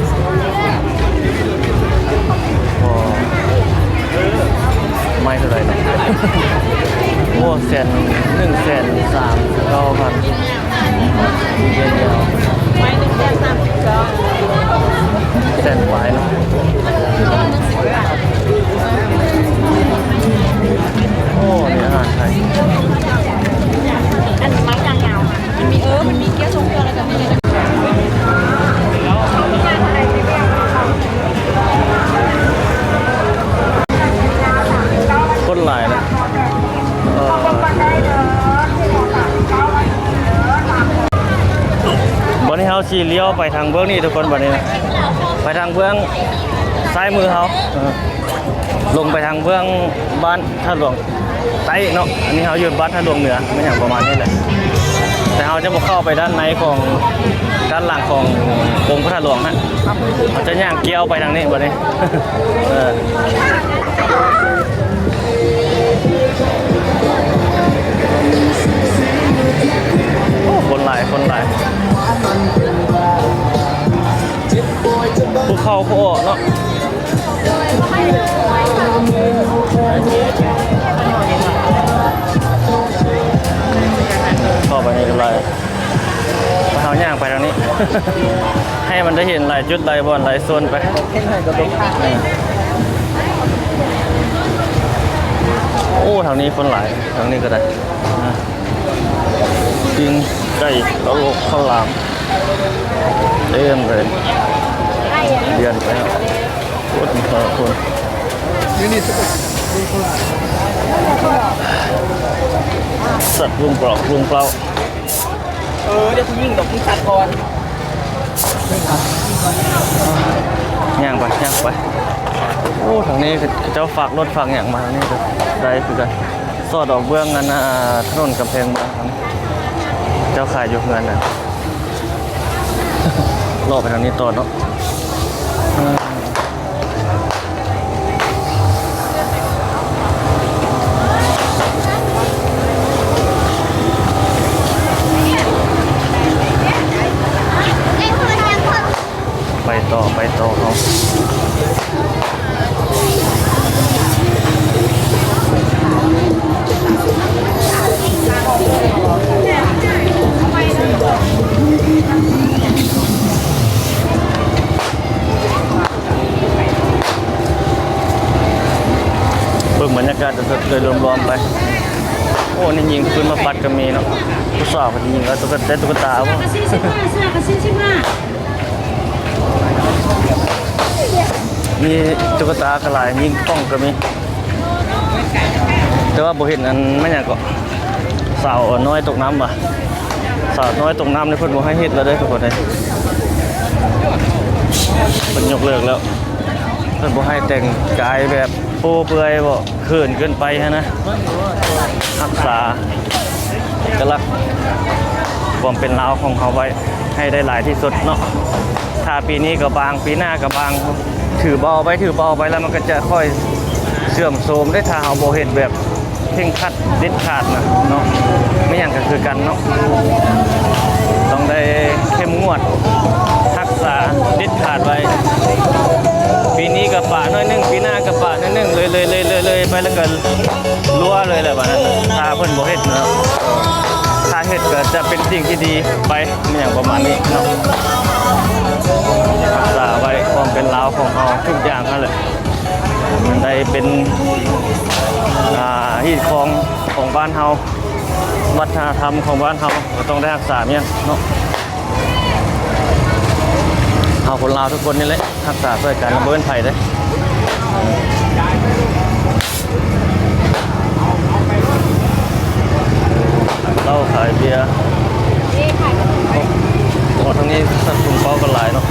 ໂອ້ ໄມ້ເທົ່າໃດເນາະ? ໂອ້ ແສນ ໜຶ່ງແສນສາມສິບເກົ້າພັນ ໄມ້ໜຶ່ງແສນສາມສິບເກົ້າ ແສນປາຍເນາະ. ໂອ້ ນີ້ອາຫານໄທ ອັນໄມ້ຍາວໆ ມັນມີ ເອີ ມັນມີກ້ຽວຊົງເທື່ອ ແລ້ວກໍມີ ຄົນຫຼາຍນະ. ເອີ ບັດນີ້ເຮົາຊິລ້ຽວໄປທາງເບື້ອງນີ້ທຸກຄົນ ບັດນີ້ນະ ໄປທາງເບື້ອງຊ້າຍມືເຮົາ ເອີ ລົງໄປທາງເບື້ອງບ້ານທ່າຫຼວງໃຕ້ເນາະ. ອັນນີ້ເຮົາຢູ່ບ້ານທ່າຫຼວງເໜືອ ແມ່ນຫຍັງປະມານນີ້ແຫຼະ ແຕ່ເຮົາຈະບໍ່ເຂົ້າໄປດ້ານໃນຂອງ ດ້ານຫຼັງຂອງອົງພະທາດຫຼວງຮະ ເຮົາຈະຍ່າງກ້ຽວໄປທາງນີ້ບັດນີ້ ເອີ. ໂອ້ ຄົນຫຼາຍ ຄົນຫຼາຍ ຜູ້ເຂົ້າຜູ້ອອກເນາະ. ເຂົ້າໄປນີ້ກໍຫຼາຍ ເຮົາຍ່າງໄປທາງນີ້ ໃຫ້ມັນໄດ້ເຫັນຫຼາຍຈຸດ ຫຼາຍບ່ອນ ຫຼາຍໂຊນໄປ. ໂອ້ ທາງນີ້ຄົນຫຼາຍ ທາງນີ້ກໍໄດ້ ປີ້ງໄກ່ ເຕົ້າໂລກ ເຂົ້າຫຼາມ ເຕັມເລີຍ ລຽນໄປ ໂອ້ ມີຄົນ ສັດວຸ້ງເປົ່າ ວຸ້ງເປົ່າ. ເອີ ດຽວຜູ້ຍິງດອກ ມີສັດກ່ອນ ຍ່າງໄປ ຍ່າງໄປ. ໂອ້ ທາງນີ້ເຂົາເຈົ້າຝາກລົດຝາກຫຍັງມາ ທາງນີ້ກໍໄດ້ຄືກັນ ສອດອອກເບື້ອງອັນ ອ່າ ຖະໜົນກຳແພງເມືອງ ເຈົ້າຂາຍຢູ່ເຮືອນນະ. ເລາະໄປທາງນີ້ຕໍ່ເນາະ. ເ ໂດຍລວມໆໄປ. ໂອ້ ນີ້ຍິງປືນມາປັດກໍມີເນາະ. ຜູ້ສາວເພິ່ນຍິງເອົາຕຸກກະ ໄດ້ຕຸກກະຕາບໍ່? ມີຕຸກກະຕາກໍຫຼາຍ, ຍິງປ່ອງກໍມີ. ແຕ່ວ່າບໍ່ເຫັນອັນ ແມ່ນຫຍັງເກາະ ສາວນ້ອຍຕົກນ້ຳຫວາ? ສາວນ້ອຍຕົກນ້ຳນີ້ເພິ່ນບໍ່ໃຫ້ເຮັດແລ້ວເດ້ທຸກຄົນເອີຍ. ເພິ່ນຍົກເລີກແລ້ວ. ເພິ່ນບໍ່ໃຫ້ແຕ່ງກາຍແບບໂປ້ເປືອຍບໍ ເຂີນເກີນໄປຫັ້ນນະ. ຮັກສາເອກະລັກຄວາມເປັນລາວຂອງເຮົາໄວ້ໃຫ້ໄດ້ຫຼາຍທີ່ສຸດເນາະ. ຖ້າປີນີ້ກໍບາງ, ປີໜ້າກໍບາງ, ຖືເບົາໄປ ຖືເບົາໄປ ແລ້ວມັນກໍຈະຄ່ອຍເສື່ອມໂຊມເດ້ ຖ້າເຮົາບໍ່ເຮັດແບບ ເຄັ່ງຄັດເດັດຂາດນະເນາະ. ແມ່ນຫຍັງກໍຄືກັນເນາະ, ຕ້ອງໄດ້ເຂັ້ມງວດຮັກສາເດັດຂາດໄວ້. ປີນີ້ກໍປະໜ້ອຍໜຶ່ງ, ປີໜ້າກໍປະໜ້ອຍໜຶ່ງ, ເລື້ອຍໆ ເລື້ອຍໆ ເລື້ອຍໆໄປ ແລ້ວກໍຮົ່ວເລີຍແຫຼະບາດນັ້ນ ຖ້າເພິ່ນບໍ່ເຮັດເນາະ. ຖ້າເຮັດກໍຈະເປັນສິ່ງທີ່ດີໄປ ແມ່ນຫຍັງປະມານນີ້ເນາະ. ຮັກສາໄວ້ຄວາມເປັນລາວຂອງເຮົາທຸກຢ່າງຫັ້ນແຫຼະ. ໄດ້ເປັນ ອ່າ ຮີດຄອງຂອງບ້ານເຮົາ, ວັດທະນະທຳຂອງບ້ານເຮົາ ກໍຕ້ອງໄດ້ຮັກສາແມ່ນເນາະ. ເຮົາຄົນລາວທຸກຄົນນີ້ແຫຼະ ຮັກສາຊ່ວຍກັນ ບໍ່ແມ່ນໃຜເດ້. ເຫຼົ້າຂາຍເບຍ. ໂອ້ ທາງນີ້ສັດປຸງເປົ້າກັນຫຼາຍເນາະ.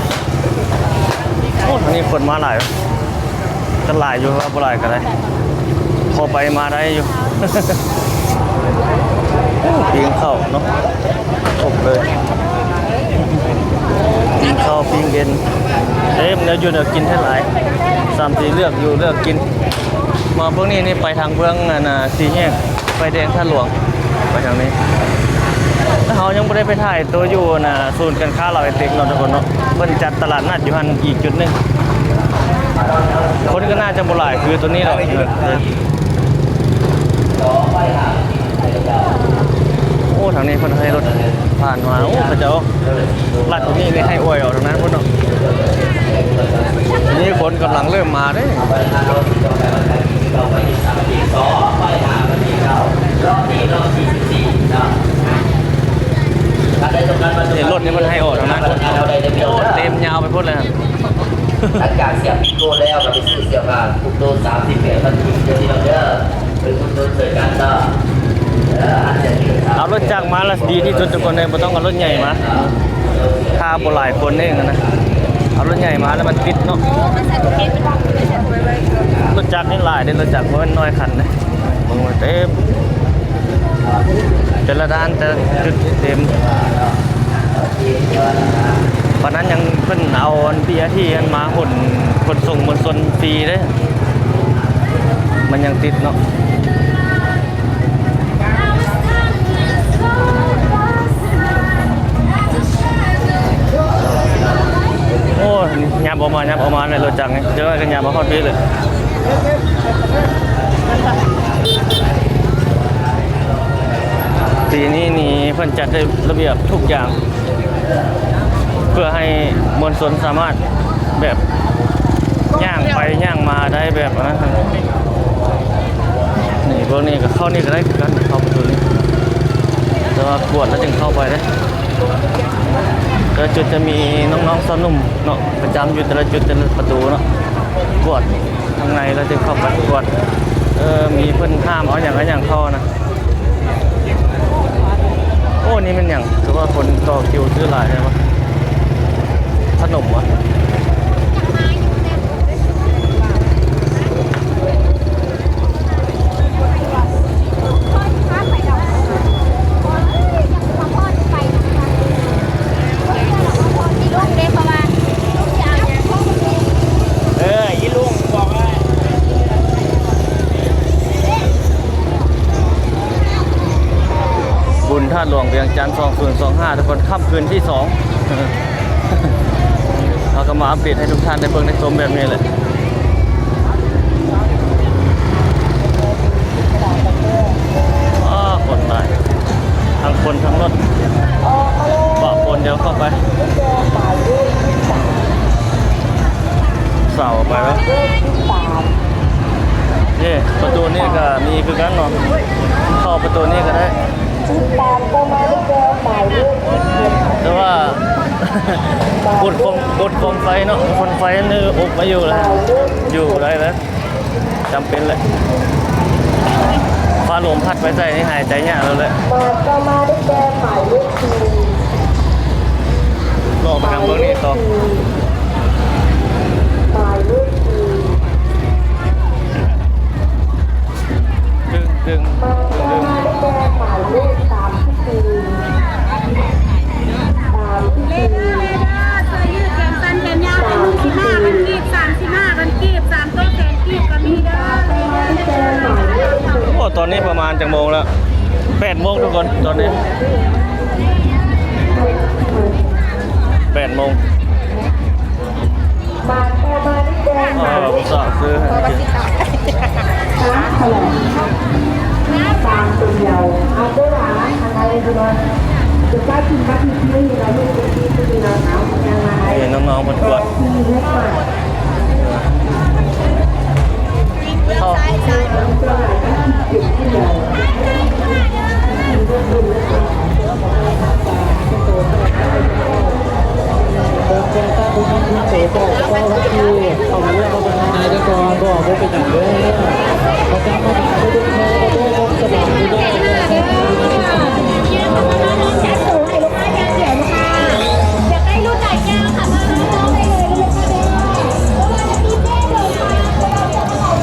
ໂອ້ ທາງນີ້ຄົນມາຫຼາຍ. ກໍຫຼາຍຢູ່ ວ່າບໍ່ຫຼາຍກໍໄດ້ ພໍໄປມາໄດ້ຢູ່. ໂອ້ ປີ້ງເຂົ້າເນາະ ຄົບເລີຍ, ປີ້ງເຂົ້າ ປີ້ງເອັນ ເຕັມແນວຢູ່ແນວກິນແທ້ຫຼາຍ. ສາມສີ່ເລືອກຢູ່ເລືອກກິນ. ມາເບື້ອງນີ້ນີ້ໄປທາງເບື້ອງອັນນ່າ ສີ່ແຍກ ໄຟແດງທາດຫຼວງ ໄປທາງນີ້. ແຕ່ເຮົາຍັງບໍ່ໄດ້ໄປຖ່າຍໂຕຢູ່ອັນນ່າ ສູນການຄ້າລາວໄອເຕັກເນາະທຸກຄົນເນາະ, ເພິ່ນຈັດຕະຫຼາດນັດຢູ່ຫັ້ນອີກຈຸດໜຶ່ງ. ຄົນກໍໜ້າຈະບໍ່ຫຼາຍຄືໂຕນີ້ດອກ. ໂອ້ ທາງນີ້ເພິ່ນໃຫ້ລົດຜ່ານມາ. ໂອ້ ເຂົາເຈົ້າລັດຕົງນີ້ນີ້ໃຫ້ອວຍອອກທາງນັ້ນພຸ້ນເນາະ. ນີ້ຄົນກຳລັງເລີ່ມມາເດ້. ເຫັນລົດນີ້ເພິ່ນໃຫ້ອອກທາງນັ້ນ. ໂອ້ ເຕັມຍາວໄປພຸ້ນເລີຍ. ຫຼັງຈາກເສຍປີໂປ້ແລ້ວ ກໍໄປຊື້ເສື້ອຜ້າຄຸມໂຕສາມສິບແປດພັນກີບເດີພີ່ນ້ອງເດີ. ເປັນບຸນຊ່ວຍກັນເນາະ. ເອີ ອັນເສຍປີ ເອົາລົດຈັກມາລະດີທີ່ສຸດທຸກຄົນເດ້, ບໍ່ຕ້ອງເອົາລົດໃຫຍ່ມາ. ຖ້າບໍ່ຫຼາຍຄົນເອງນະ ເອົາລົດໃຫຍ່ມາແລ້ວມັນຕິດເນາະ. ລົດຈັກນີ້ຫຼາຍເດ້, ລົດຈັກບໍ່ແມ່ນໜ້ອຍຄັນເດ້. ເບິ່ງວ່າເຕັມ ແຕ່ລະດ້ານແຕ່ລະຈຸດເຕັມ. ປານນັ້ນຍັງເພິ່ນເອົາອັນບີອາທີຫັ້ນມາຂົນ ຂົນສົ່ງມວນຊົນຟຣີເດ້, ມັນຍັງຕິດເນາະ. ໂອ້ ຍັບອອກມາ ຍັບອອກມາໃນລົດຈັກນີ້ ເດີ ກໍຍັບມາຮອດພີ້ເລີຍ. ປີນີ້ນີ້ເພິ່ນຈັດໄດ້ລະບຽບທຸກຢ່າງ ເພື່ອໃຫ້ມວນຊົນສາມາດແບບຍ່າງໄປຍ່າງມາໄດ້ແບບອັນນັ້ນ. ນີ້ ພວກນີ້ກໍເຂົ້ານີ້ກໍໄດ້ຄືກັນ ເຂົ້າປະຕູນີ້ ແຕ່ວ່າກວດແລ້ວຈຶ່ງເຂົ້າໄປເດ້. ແຕ່ລະຈຸດຈະມີນ້ອງໆຊາວໜຸ່ມເນາະ ປະຈຳຢູ່ແຕ່ລະຈຸດ ແຕ່ລະປະຕູເນາະ ກວດທາງໃນແລ້ວຈຶ່ງເຂົ້າໄປກວດ. ເອີ ມີເພິ່ນຫ້າມເອົາຫຍັງ ເອົາຫຍັງເຂົ້ານະ. ໂອ້ ນີ້ແມ່ນຫຍັງ ຄືວ່າຄົນຕໍ່ຄິວຊື້ຫຼາຍແທ້ວະ? ຂະໜົມວະ? ເອີ ອີລຸງບອກວ່າ ບຸນທາດຫຼວງວຽງຈັນ ສອງພັນຊາວຫ້າ ທຸກຄົນ, ຄ່ຳຄືນທີສອງ ເຮົາກໍມາອັບເດດໃຫ້ທຸກທ່ານໄດ້ເບິ່ງໄດ້ຊົມແບບນີ້ແຫຼະ. ອ້າ ຄົນຫຼາຍ ທັງຄົນທັງລົດ ປະປົນດຽວເຂົ້າໄປ. ເສົາໄປແລ້ວ. ເອີ ປະຕູນີ້ກໍມີຄື ກັນເນາະ ເຂົ້າປະຕູນີ້ກໍໄດ້ ແຕ່ວ່າກົດຄວາມ ກົດຄວາມໄຟເນາະ ຄວັນໄຟນີ້ອົບໄວ້ຢູ່ແລ້ວ ຢູ່ບໍ່ໄດ້ແລ້ວ ຈຳເປັນແຫຼະ ຟ້າລົມພັດໄປໃສ່ນີ້ຫາຍໃຈຍາກແລ້ວແຫຼະ. ໝາຍ ຕໍ່ມາໄດ້ແກ່ໝາຍເລກສີ່ ລອງໄປທາງເບິ່ງນີ້ຕໍ່ ໝາຍເລກສີ່ ດຶງ ດຶງ ດຶງ ດຶງ ເສື້ອຢືດແຂນສັ້ນແຂນຍາວ ເປັນໜຶ່ງສິບຫ້າພັນກີບ ສາມສິບຫ້າພັນກີບ ສາມໂຕແສນກີບກໍມີເດີ. ໂອ້ ຕອນນີ້ປະມານຈັກໂມງແລ້ວ? ແປດໂມງທຸກຄົນ ຕອນນີ້ແປດໂມງ. ມາຕໍ່ມາທີ່ແດງໝາຍເລກ ເອີ ຜູ້ສາວຊື້ໃຫ້ກິນ ນ້ຳຂະຫຼອມ ຕາມຕົວດຽວ ເອົາໂບລານ ອັນໃດກໍໄດ້ ຈະໄດ້ກິນມາທີ່ນີ້ ເຮົາເຮັດເປັນທີ່ທີ່ລາວເອົາ ຍັງມາໄດ້ ນີ້ນ້ອງໆເພິ່ນກວດ ທີ່ເຮັດມາ ເຂົ້າ ເ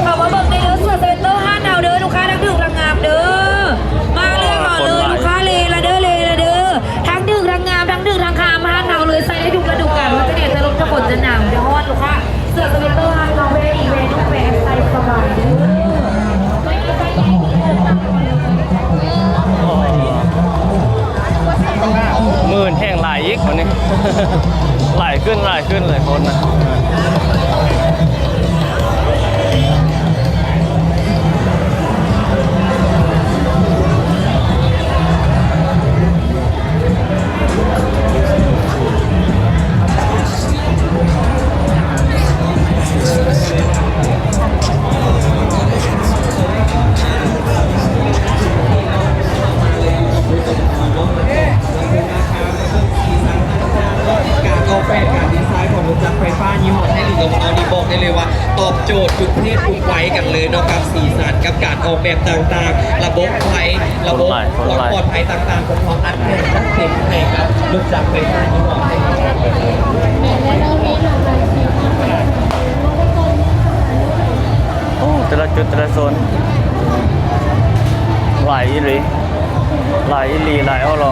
ຂົ້າມາເບິ່ງໄດ້ເດີ ເສື້ອສະເວັດເຕີຮ້ານເຮົາເດີ ລູກຄ້າທັງຖືກທັງງາມເດີ ມາເລີຍ ມາເລີຍ ລູກຄ້າເລລະເດີ ເລລະເດີ ທັງຖືກທັງງາມ ທັງຖືກທັງງາມ ຮ້ານເຮົາເລີຍ ໃສ່ໄດ້ທຸກລະດູການ ບໍ່ວ່າຈະແດດຈະລົມຈະຝົນຈະໜາວຈະຮ້ອນ ລູກຄ້າ ເສື້ອສະເວັດເຕີຮ້ານເຮົາ ແບບນີ້ແບບນີ້ແບບໃສ່ສະບາຍເດີ. ມື້ອື່ນແຮ່ງຫຼາຍອີກບັດນີ້ ຫຼາຍຂຶ້ນ ຫຼາຍຂຶ້ນ ຫຼາຍຄົນນະ. ການອອກແບບການດີໄຊຂອງລົດຈັກໄຟຟ້າຍີ່ຫໍ້ໄທລີກຂອງເຮົານີ້ ບອກໄດ້ເລີຍວ່າຕອບໂຈດທຸກເພດທຸກໄວກັນເລີຍເນາະ ກັບສີສັນ ກັບການອອກແບບຕ່າງໆ ລະບົບໄຟ ລະບົບຄວາມປອດໄພຕ່າງໆ ຂອງເຮົາອັດແໜ້ນຈັດເຕັມໃຫ້ກັບລົດຈັກໄຟຟ້າຍີ່ຫໍ້ໄທລີກ. ໂອ້ ແຕ່ລະຈຸດແຕ່ລະໂຊນ ຫຼາຍອີ່ຫຼີ ຫຼາຍອີ່ຫຼີ ຫຼາຍອໍຫຼໍ.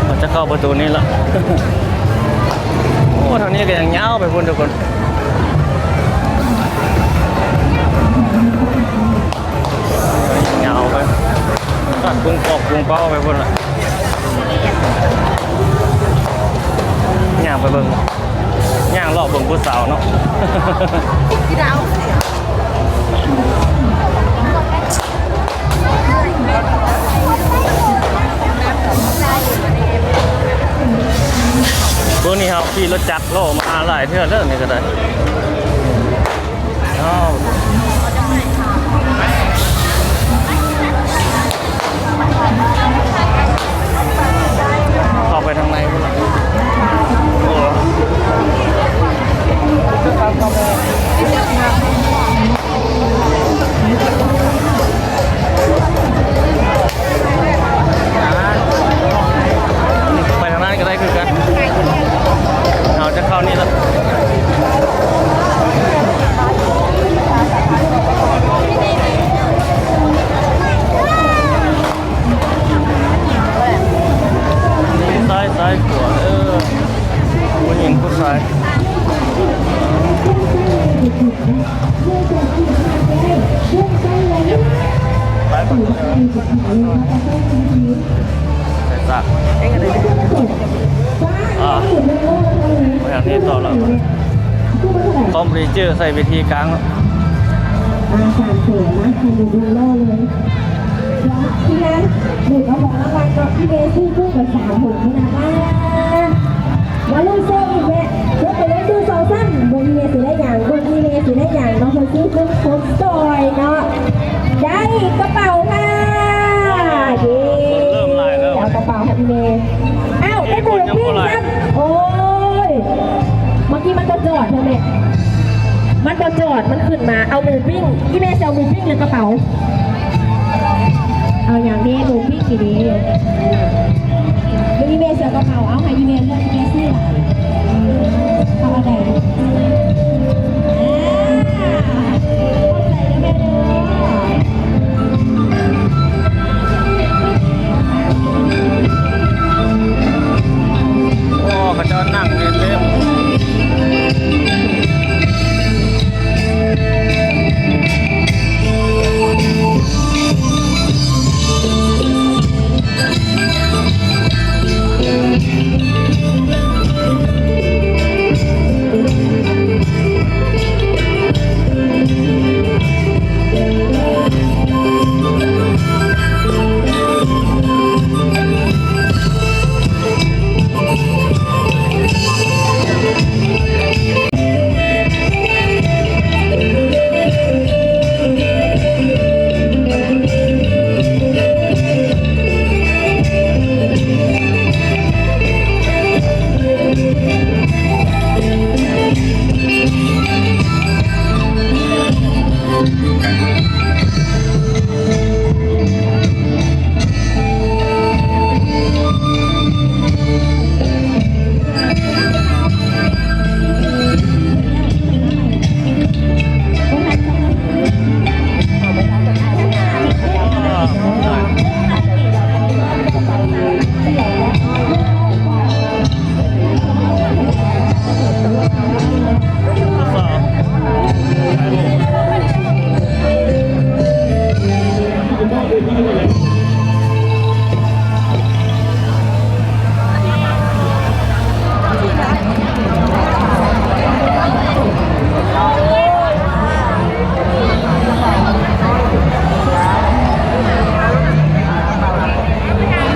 ເຮົາຈະເຂົ້າປະຕູນີ້ລະ ໂອ້ ທາງນີ້ກໍຍັງຍາວໄປພຸ້ນທຸກຄົນ ຍາວໄປ ຕັດກຸງປອກກຸງເປົ້າໄປພຸ້ນລະ ຍ່າງໄປເບິ່ງ ຍ່າງເລາະເບິ່ງຜູ້ສາວເນາະ. ມື້ນີ້ເຮົາຂີ່ລົດຈັກເລາະມາຫຼາຍເທື່ອແລ້ວ ນີ້ກໍໄດ້ ອ້າວ ເຂົ້າໄປທາງໃນພຸ້ນລະ ໂອ້ ໄປທາງນັ້ນກໍໄດ້ຄືກັນ ເຮົາຈະເຂົ້ານີ້ລະ. ຊ້າຍ ຊ້າຍ ຂວາ ເອີ ຜູ້ຍິງຜູ້ຊາຍ ໄປກ່ອນ ໄປຊະ ອ່າ ໄປທາງນີ້ຕໍ່ລະ ຄອມເພຣເຈີໃສ່ເວທີກາງເນາະ. ອ່າ ສາມແສນນະ ໃຫ້ເບິ່ງຫຼໍ່ເລີຍ. ທີ່ງານ ເດັກເອົາຂອງລາງວັນເນາະ ທີ່ເມຊື້ກຸ້ງໄປສາມຖົງພຸ້ນນະ ມາ ມາລຸ້ນໂຊອີກແລ້ວ ຍົກໄປເລີຍ ໜຶ່ງ ສອງ ສາມ ອີ່ແມ່ຊິໄດ້ຫຍັງ ເບິ່ງອີ່ແມ່ຊິໄດ້ຫຍັງເນາະ ເພິ່ນຊື້ເຄື່ອງຄົນຊ່ອຍເນາະ ໄດ້ກະເປົາຜ້າ ເຢ້ ຄົນເລີ່ມຫຼາຍແລ້ວ ເອົາກະເປົາໃຫ້ອີ່ແມ່ ອ້າວ ໄດ້ໝູປີ້ງຊ້ຳ ໂອ້ຍ ເມື່ອກີ້ມັນບໍ່ຈອດເນາະແມ່ ມັນບໍ່ຈອດ ມັນຂຶ້ນມາ ເອົາໝູປີ້ງ ອີ່ແມ່ຊິເອົາໝູປີ້ງ ຫຼືກະເປົາ? ເອົາຫຍັງເດ ໝູປີ້ງນີ້ເດ ຫຼືອີ່ແມ່ຊິເອົາກະເປົາ? ເອົາໃຫ້ອີ່ແມ່ເລືອກ ອີ່ແມ່ຊື້ຫຼາຍ ເອົາອັນໃດ? ອ່າ ຂອບໃຈເດີແມ່ເດີ. ໂອ້ ເຂົາເຈົ້ານັ່ງເຮັດເຕັມ.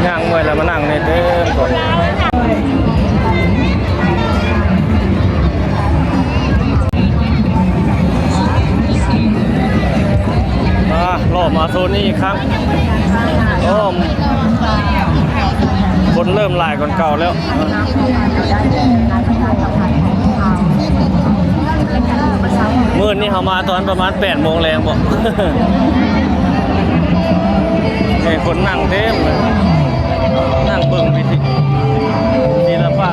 ຍ່າງເມື່ອຍແລ້ວມານັ່ງນີ້ເຕັມຄົນ. ອ່າ ເລາະມາໂຊນນີ້ອີກຄັ້ງ. ໂອ້ ຄົນເລີ່ມຫຼາຍກວ່າເກົ່າແລ້ວ. ມື້ນີ້ເຮົາມາຕອນປະມານແປດໂມງແລງບໍ? ເອີ ຄົນນັ່ງເຕັມເລີຍ ນັ່ງເບິ່ງວິທີ ສິລະປະ.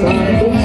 ສາທຸ.